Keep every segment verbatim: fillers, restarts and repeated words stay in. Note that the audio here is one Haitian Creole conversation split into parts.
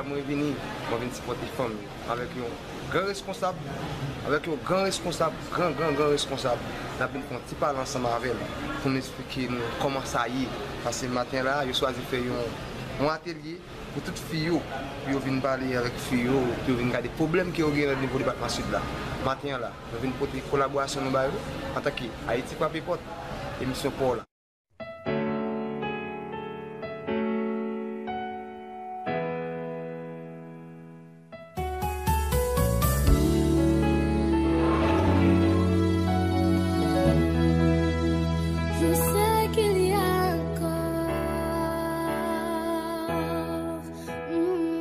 Mwen vini, mwen vin sipòte fanm yo avèk yon gran responsab, avèk yon gran responsab, gran, gran, gran responsab. N ap vin fè yon ti pale ansanm avè l pou n eksplike nou kòman sa ye. Paske maten la, yo chwazi fè yon, yon atelye pou tout fi yo, pou yo vin pale avèk fi yo, pou yo vin gade pwoblèm ke yo gen nan nivo depatman Sid la. Maten an la, nou vin pote kolaborasyon nou ba yo antanke Ayiti Frape Pòt, emisyon pa w la. Je sais qu'il y a un corps. Mm.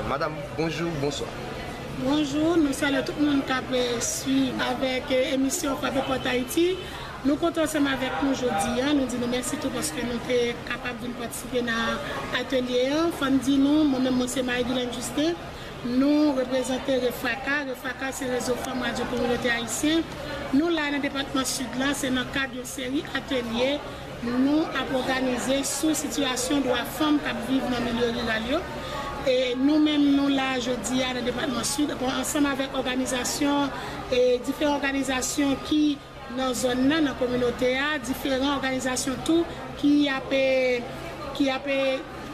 Madanm, bonjou, bonswa. Bonjou, nou salye tout moun k ap, eh, swiv avèk, eh, emisyon Frape Pòt Ayiti. Nou kontan ansanm avèk nou jodi a. Nou di nou mèsi tou paske nou te kapab vin patisipe nan atelye a. Fò n di nou, mwen menm, mwen se Marie Guilaine Justin. Nou reprezante Refraka. Refraka se Rezo Fanm Radyo Kominote Ayisyen. Nou la nan depatman Sid la, se nan kad yon seri atelye nou ap òganize sou sitiyasyon dwa fanm k ap viv nan milye riral yo. E nou menm, nou la jodi a nan depatman Sid, bon, ansanm avèk òganizasyon, e diferan òganizasyon ki nan zòn nan, nan kominote a, diferan òganizasyon tou ki ap, ki ap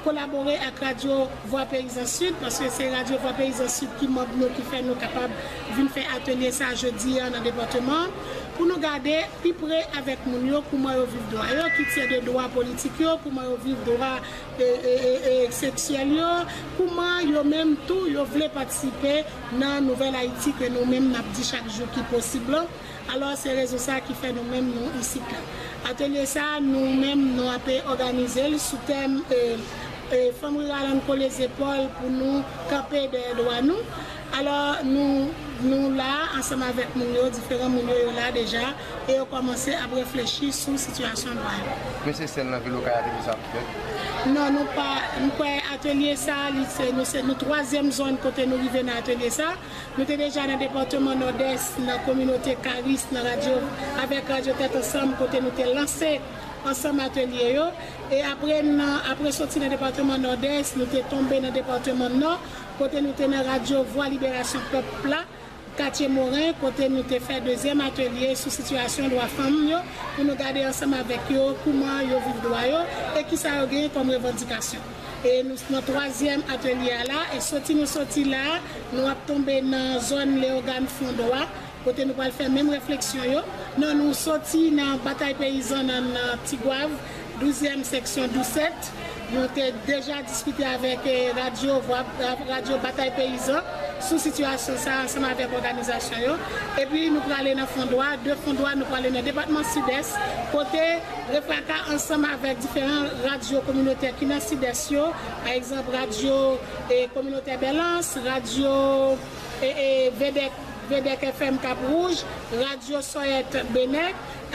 kolabore ak Radyo Vwa Peyizan Sid, paske se Radyo Vwa Peyizan Sid ki manm nou, ki fè nou kapab vin fè atelye sa jodi a nan depatman an, pou nou gade pi pre avèk moun yo, kouman yo viv dwa yo, kit se de dwa politik yo, kouman yo viv dwa, e, e, e, e, seksyèl yo, kouman yo menm tou, yo vle patisipe nan nouvèl Ayiti ke nou menm n ap di chak jou ki posib lan. Alò, se rezon sa ki fè nou menm nou isit la. Atelye sa, nou menm nou ape òganize l sou tèm, e, e, Fanm riral ann kole zepòl pou nou kanpe dèyè dwa nou. Alò, nou, nou la ansanm avèk moun yo, diferan moun yo, yo la deja, e yo kòmanse ap reflechi sou sitiyasyon dwa yo. Men se sèl nan vil Okay atelye sa ap fèt? Non, nou pa, m kwè atelye sa, li se, nou se, nou twazyèm zòn kote nou rive nan atelye sa. Nou te deja nan depatman Nòdès, nan kominote Karis, nan radyo, avèk Radyo Tèt Ansanm, kote nou te lanse ansanm atelye yo. E apre, nan, apre soti nan depatman Nòdès, nou te tonbe nan depatman Nò, kote nou te nan radyo Vwa Liberasyon Pèp la, katye Moren, kote nou te fè dezyèm atelye sou sitiyasyon dwa fanm yo, pou nou gade ansanm avèk yo kouman yo viv dwa yo e kisa yo genyen kòm revandikasyon. E nou nan twazyèm atelye a la, e soti nou soti la, nou ap tonbe nan zòn Leyogàn Fondwa, kote nou pral fè menm refleksyon yo. Non, nou soti nan Batay Peyizan nan, nan Tigwav, douzyèm seksyon Dousèt. Nou te deja diskite avèk, eh, radyo, Vwa, radyo Batay Peyizan sou sitiyasyon sa ansanm avèk òganizasyon yo. Epi nou prale nan Fondwa, de Fondwa nou prale nan depatman Sidès, kote Refraka ansanm avèk diferan radyo kominotè ki nan Sidès yo, pa egzanp, radyo, eh, kominotè Bèlans, radyo, eh, eh, Vedèk, Vedèk F M Kap Wouj, radyo Sòyèt Benè,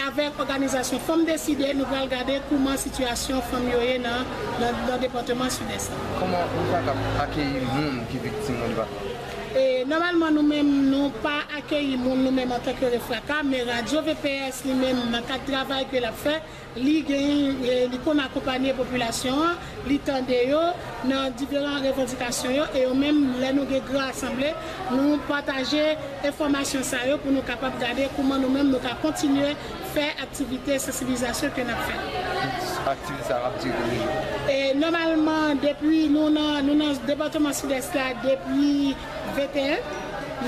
avèk òganizasyon Fanm Deside, nou pral gade kouman sitiyasyon fanm yo ye nan, nan, nan depatman Sidès la. Kòman ou kapab akeyi moun ki viktim nan depatman? E, nòmalman, nou menm, nou pa akeyi moun, nou menm, antanke Refraka, men radyo V P S, li menm, nan kad travay ke l ap fè, li gen, e, li konn akonpanye popilasyon an, li tande yo nan diferan revandikasyon yo, e yo menm, lè nou gen gran asanble, nou pataje enfòmasyon sa yo pou nou kapab gade kouman nou menm nou ka kontinye fè aktivite sansibilizasyon ke n ap fè. Aktivite sa a ap dire konbyen jou? E, nòmalman, depi nou nan, nou nan depatman Sidès la depi venteyen,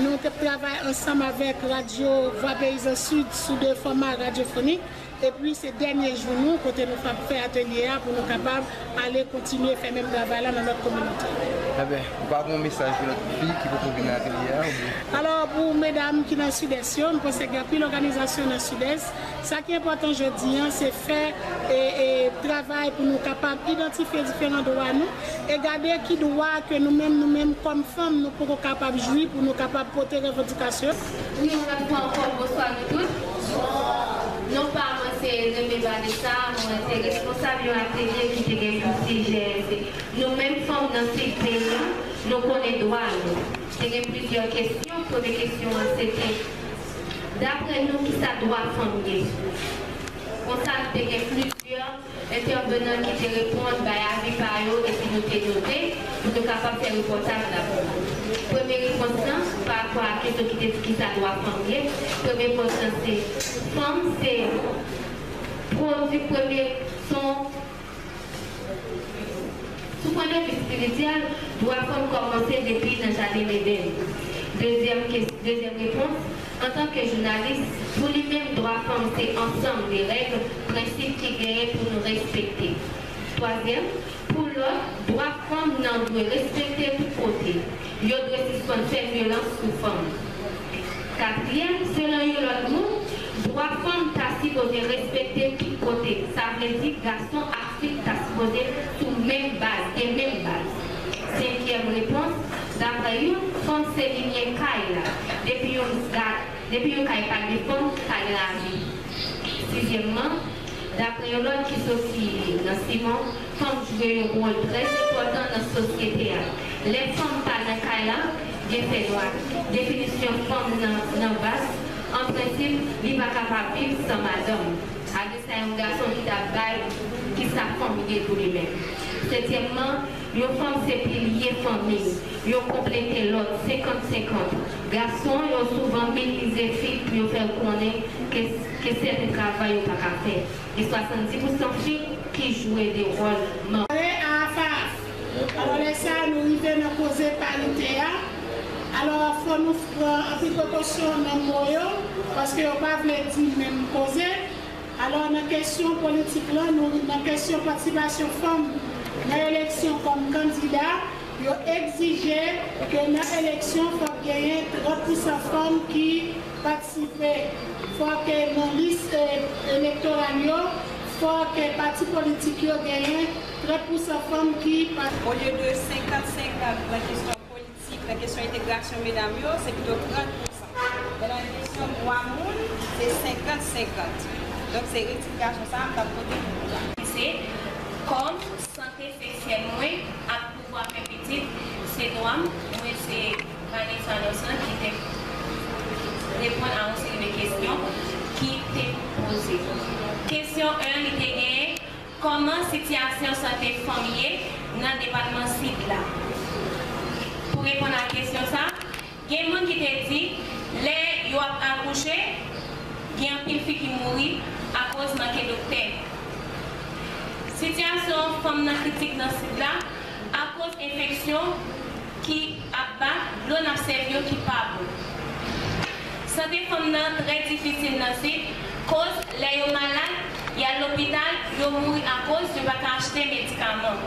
nou t ap travay ansanm avèk radyo Vwa Peyizan Sid sou de fòma radyofonik. Epi se dènye jou nou, kote nou ap fè atelye a pou nou kapab ale kontinye fè menm travay la nan lòt kominote. Enben, ou pa gen yon mesaj pou lòt fi ki poko vin nan atelye a, oubyen? Alò, pou medam ki nan Sidès yo, m panse gen anpil òganizasyon nan Sidès. Sa ki enpòtan jodi a, se fè, e, e, travay pou nou kapab idantifye diferan dwa nou e gade ki dwa ke nou menm, nou menm kòm fanm, nou poko kapab jwi pou nou kapab pote revandikasyon. Wi, yon lòt fwa ankò, bonswa nou tout. Non pa mwen se Reme Vanessa, mwen te responsab yon atelye ki te gen pou sijè se nou menm fanm nan sid peyi an, nou konnen dwa nou. Te gen plizyè kesyon. Premye kesyon an se te, dapre nou, kisa dwa fanm ye? Konsa, te gen plizyè entèvenan ki te reponn, bay avi pa yo, epi nou te note pou nou kapab fè repòtaj la pou nou. Premye repons lan, pa rapò a kesyon ki te di kisa dwa fanm ye, premye repons lan se, fanm se pwodui premye, son, sou pwen de vi espirityèl, dwa fanm kòmanse depi nan jaden Edenn. Dezyèm kes-, dezyèm repons, antanke jounalis, pou li menm, dwa fanm se ansanm de règ, prensip ki genyen pou nou respekte. Twazyèm, pou lòt, dwa fanm nan dwe respekte tout kote. Yo dwe sispann fè vyolans sou fanm. Katriyèm, selon yon lòt mo, dwa fanm ta sipoze respekte tout kote. Sa vle di gason ak fi ta sipoze sou menm baz, gen menm baz. Senkyèm repons, dapre yo, fanm se limyè kay la. Depi yon ga-, depi yon kay pa gen fanm, pa gen lavi. Sizyèmman, dapre yon lòt ki soti nan Simon, fanm jwe yon wòl trè enpòtan nan sosyete a. Lè fanm pa nan kay la, gen fènwa. Definisyon fanm nan, nan baz, an prensip, li pa kapab viv san madanm. Apre sa, yon gason ki t ap bay kisa fanm ye pou li menm. Setyèmman, yon fanm se pilye fanmi. Yo konplete lòt, senkant senkant. Gason yo souvan minimize fi pou yo fè konnen ke, ke sèten travay yo pa ka fè. Gen swasanndis pousan fi ki jwe de wòl manman. Ale a Afa. Alò, lè sa a, nou rive nan koze parite a. Alò, fò nou pran anpil prekosyon nan mo yo, paske yo pa vle di menm koze. Alò, nan kesyon politik lan, nou, nan kesyon patisipasyon fanm nan eleksyon kòm kandida, yo egzije ke nan eleksyon, fòk genyen trant pousan fanm ki patisipe. Fòk nan lis, eh, elektoral yo, fòk pati politik yo genyen trant pousan fanm ki pa- Olye de senkant senkant nan kesyon politik, nan kesyon entegrasyon medam yo, se pito trant pousan. Men nan kesyon dwa moun, se senkant senkant. Donk, se rektifikasyon sa a m t ap pote pou nou la. Se kòm sante seksyèl mwen ak pouvwa fè pitit, se dwa m. Mwen se Vanessa Nelson ki te reponn a yon seri de kesyon ki te poze. Kesyon en, li te genyen, kòman sitiyasyon sante fanm ye nan depatman Sid la? Pou reponn a kesyon sa, gen moun ki te di, lè yo ap akouche, gen anpil fi ki mouri akoz manke doktè. Sitiyasyon fanm nan kritik nan Sid la akoz enfeksyon ki ap bat, dlo n ap sèvi yo ki pa bon. Sante fanm nan trè difisil nan Sid, koz lè yo malad, y al lopital, yo mouri akoz yo pa ka achte medikaman.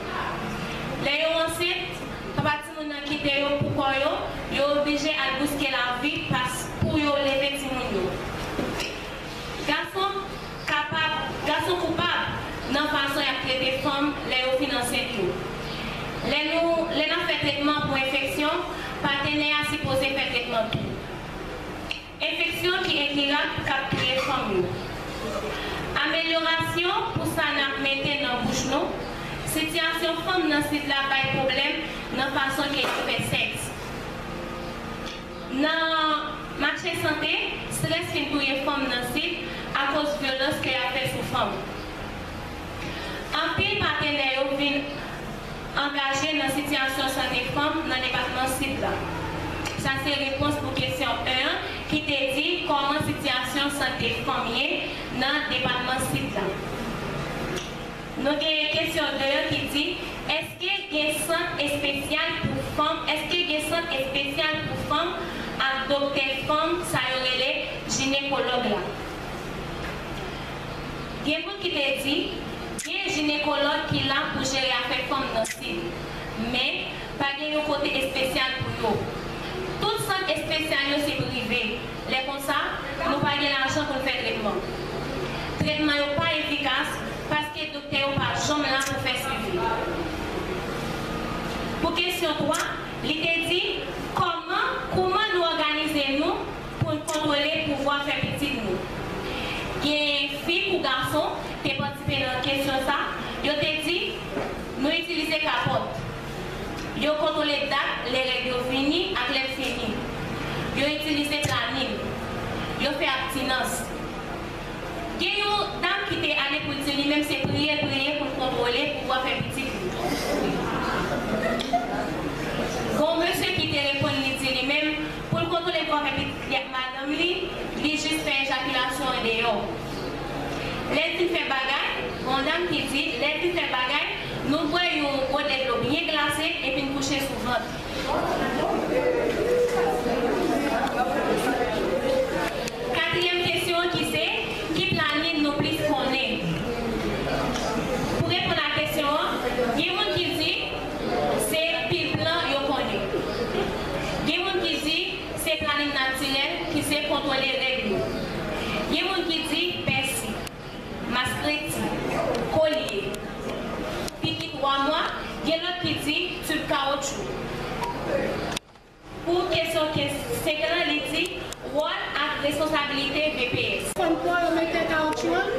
Lè yo ansent, papa timoun nan kite yo pou kò yo, yo oblije al bouske lavi pas pou yo leve timoun yo. Gason kapab, gason koupab nan fason y ap trete fanm lè yo fin ansent yo. Lè nou, lè n ap fè tretman pou enfeksyon, patenè a sipoze fè tretman tou. Enfeksyon ki enkirab k ap touye fanm yo. Amelyorasyon pou sa n ap mete nan bouch nou. Sitiyasyon fanm nan Sid la bay pwoblèm nan fason ke yo fè sèks. Nan mache sante, strès fin touye fanm nan Sid akoz vyolans ke y ap fè sou fanm. Anpil patenè yo vin angaje nan sitiyasyon sante fanm nan depatman Sid la. Sa se repons pou kesyon en an ki te di kòman sitiyasyon sante fanm ye nan depatman Sid la. Nou gen kesyon de an ki di, èske gen sant espesyal pou fanm, èske gen sant espesyal pou fanm ak doktè fanm, sa yo rele jinekològ la? Gen moun ki te di, gen jinekològ ki la pou jere afè fanm nan Sid, men pa gen yon kote espesyal pou yo. Tout sant espesyal yo se prive. Lè konsa, nou pa gen lajan pou n fè tretman. Tretman yo pa efikas paske doktè yo pa janm la pou fè swivi. Pou kesyon twa, li te di, kòman, kouman nou òganize nou pou n kontwole pouvwa fè pitit nou? Gen fi kou gason, Kapòt. Yo kontwole dat lè règ yo vini ak lè l fini. Yo itilize planin. Yo fè abstinans. Gen yon dam ki te ale pou l di li menm se priye l priye pou l kontwole pouvwa fè pitit li. Gen yon mesye ki te reponn li di li menm pou l kontwole pouvwa fè pitit li ak madanm li, li jis fè ejakilasyon andeyò. Lè l fin fè bagay, gen yon dam ki di, lè l fin fè bagay, nou bwè yon gode dlo byen glase epi n kouche sou vant. Katriyèm kesyon an ki se, ki planin nou plis konnen? Pou reponn a kesyon an, gen moun ki di se pil plan yo konnen. Gen moun ki di se planin natirèl ki se kontwole règ yo. Gen moun ki di pèsi, maskreti, kolye, piki twa mwa, gen lòt ki di tib kawotchou. Pou kesyon ke- senk lan, li di wòl ak responsabilite V P S. Fanm kwa yo mete kawotchou an,